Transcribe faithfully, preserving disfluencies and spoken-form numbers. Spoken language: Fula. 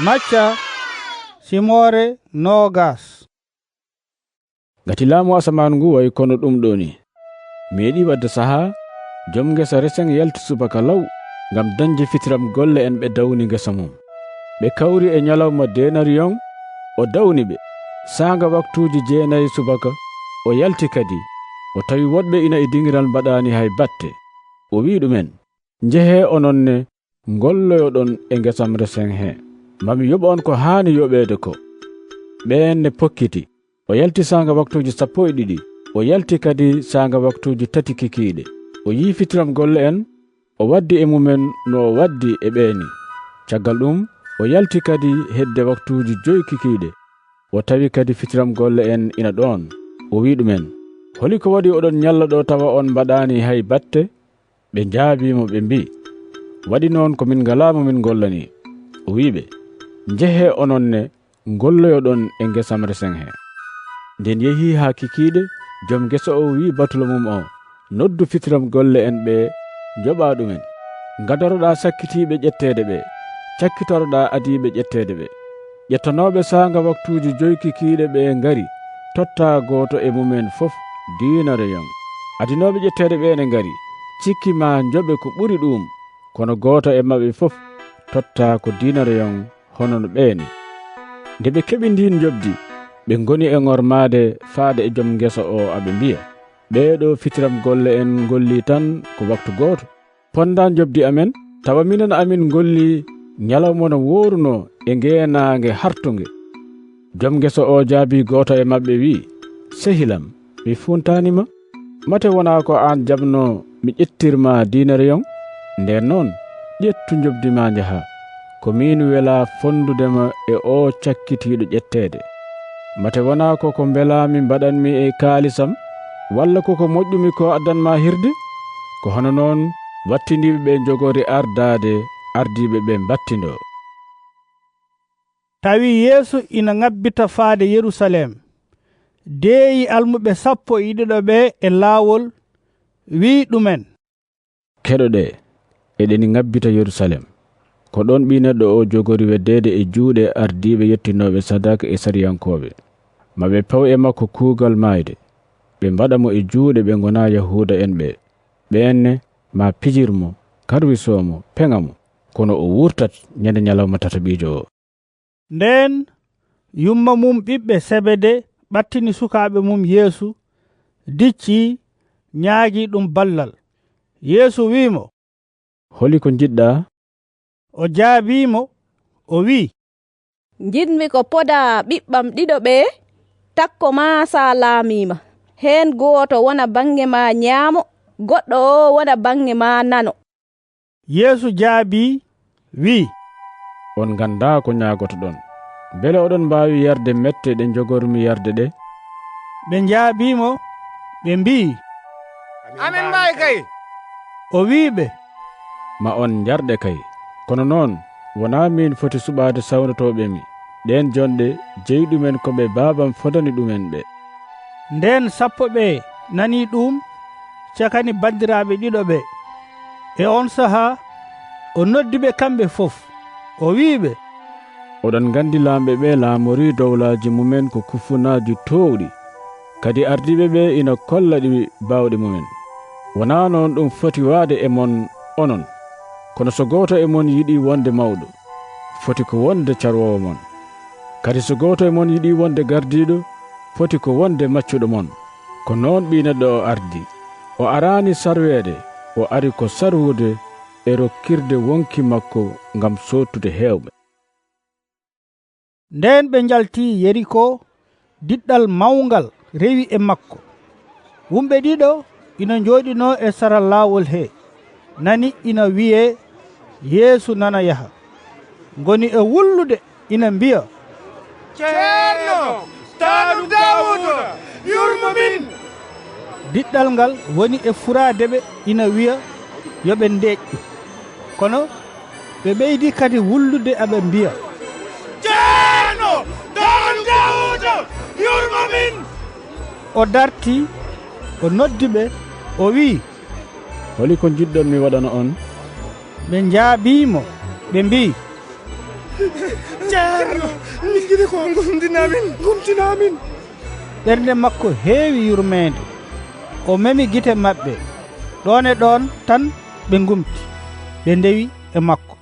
Macca simoore noogas. Ngati laamu asamaan ngu wayi kono ɗum ɗo ni. Meeɗi wadde sahaa, jom ngesa resen yalti subaka law, ngam dañde fitiram golle en ɓe dawni ngesa mum. Ɓe kawri e ñalawma deenariyon, o dawni ɓe. Saanga waktuuji jeenayi subaka, o yalti kadi, o tawi woɗɓe ina e diŋiral mbaɗaani hay batte. O wi'i ɗum'en, "Njehee onon ne, ngolloyoɗon e ngesam resen he, mami yoɓa on ko haani yoɓeede ko." Ɓeen ne pokkiti. O yalti saanga waktuuji sappo e ɗiɗi. O yalti kadi saanga waktuuji tati kikiiɗe. O yi'i fitiram golle en, o waddi e mum'en no o waddi e ɓee ni. Caggal ɗum, o yalti kadi hedde waktuuji joy kikiiɗe. O tawi kadi fitiram golle en ina ɗoon. O wi'i ɗum'en, "Holi ko waɗi oɗon ñalla ɗo tawa on mbaɗaani hay batte?" Ɓe njaabii mo, ɓe mbi'i, "Waɗi noon ko min ngalaa mo min ngollanii." O wi'i ɓe, "Njehee onon ne, ngolloyoɗon e ngesam resen he." Nden yehi haa kikiiɗe, jom ngesa o wi'i batulo mum o, "Noddu fitiram golle en ɓe, njoɓaa ɗum'en. Ngadoroɗaa sakkitiiɓe ƴetteede ɓe, cakkitoroɗaa adiiɓe ƴetteede ɓe." Ƴettanooɓe saanga waktuuji joy kikiiɗe ɓe ngari, tottaa gooto e mum'en fof diinareyon. Adinooɓe ƴetteede ɓe ne ngari, cikki maa njoɓe ko ɓuri ɗuum, kono gooto e maɓɓe fof tottaa ko diinareyon hono no ɓee ni. Nde ɓe keɓi ndiin njoɓdi, ɓe ngoni e ŋormaade faade e jom ngesa o, aɓe mbi'a, "Ɓee ɗo fitiram golle en ngolli tan ko waktu gooto. Ponnda njoɓdi amen, tawa minen amin ngolli ñalawma no woorunoo e ngeenaange hartunge." Jom ngesa o jaabii gooto e maɓɓe, wi'i, "Sehilam, mi fuuntaani ma. Mate wonaa ko aan jaɓnoo mi ƴettir ma diinareyon? Ndeen noon, ƴettu njoɓdi ma njahaa. Ko miin welaa fonndude ma e oo cakkitiiɗo ƴetteede. Mate wonaa ko ko mbelaami mbaɗanmi e kaalisam, walla ko ko moƴƴumi ko addan ma hirde?" Ko hono noon wattindiiɓe ɓe njogori ardaade, ardiiɓe ɓe mbattindoo. Tawi Yeesu ina ŋabbita faade Yerusalem, deeyi almuɓe sappo e ɗiɗo ɓe e laawol, wi'i ɗum'en, "Keɗoɗee, eɗen ŋabbita Yerusalem. Ko ɗoon Ɓii Neɗɗo o jogori weddeede e juuɗe ardiiɓe yettinooɓe sadaaka e sariyankooɓe. Ma ɓe paw e makko kuugal maayde, ɓe mbaɗa mo e juuɗe ɓe ngonaa Yahuuda'en ɓe. Ɓeen ne maa pijir mo, karwisoo mo, peŋa mo, kono o wuurtat ñande ñalawma tataɓiijo o." Ndeen yumma mum ɓiɓɓe Sebede ɓattini sukaaɓe mum Yeesu, diccii, ñaagii ɗum ballal. Yeesu wi'i mo, "Holi ko njiɗɗaa?" O jaabii mo, o wi'i, "Njiɗmi ko podaa ɓiɓɓam ɗiɗo ɓe, takko maa sa laamiima. Heen gooto wona baŋnge maa ñaamo, goɗɗo o wona baŋnge maa nano." Yeesu jaabii, wi'i, "On nganndaa ko ñaagotoɗon. Mbele oɗon mbaawi yarde mette ɗe njogormi yarde ɗe?" Ɓe njaabii mo, ɓe mbi'i, "Amin mbaawi kay." O wi'i ɓe, "Ma on njarɗe kay. Kono noon, wonaa miin foti suɓaade sawnotooɓe mi. Ɗeen jonɗe, jeyi ɗum'en ko ɓe baabam fodani ɗum'en ɓe." Ndeen sappo ɓe nanii ɗum, cakani banndiraaɓe ɗiɗo ɓe. E oon sahaa, o noddi ɓe kamɓe fof, o wi'i ɓe, "Oɗon nganndi laamɓe ɓe laamorii dowlaaji mum'en ko kufunaaji toowɗi, kadi ardiiɓe ɓe ina kolla ɗi baawɗe mum'en. Wonaa noon ɗum foti waade e mon onon. Kono so gooto e mon yiɗi wonde mawɗo, foti ko wonde carwoowo mon. Kadi so gooto e mon yiɗi wonde gardiiɗo, foti ko wonde maccuɗo mon. Ko noon Ɓii Neɗɗo o ardi. O araani sarweede, o ari ko sarwude e rokkirde wonki makko ngam soottude heewɓe." Ndeen ɓe njalti Yeriko, diɗɗal mawngal rewi e makko. Wumɓe ɗiɗo ina njooɗinoo e sara laawol he, nani ina wiyee Yeesu nana yaha. Ngoni e wullude ina mbiya, "Ceerno, taanum Daawuda, yurmo min!" Diɗɗal ngal woni e furaade ɓe ina wiya yo ɓe ndeeƴɗu. Kono ɓe ɓeydi kadi wullude aɓe mbiya, "Ceerno, taanum Daawuda, yurmo min!" O dartii, o noddi ɓe, o wi'i, "Holi ko njiɗɗon mi waɗana on?" Ɓe njaabii mo, ɓe mbi'i, Ceerno, min njiɗi ko ngumdinaa min, ngumtinaa min. Ɓernde makko heewi yurmeende. O memi gite maɓɓe. Ɗoon e ɗoon tan ɓe ngumti. Ɓe ndewi e makko.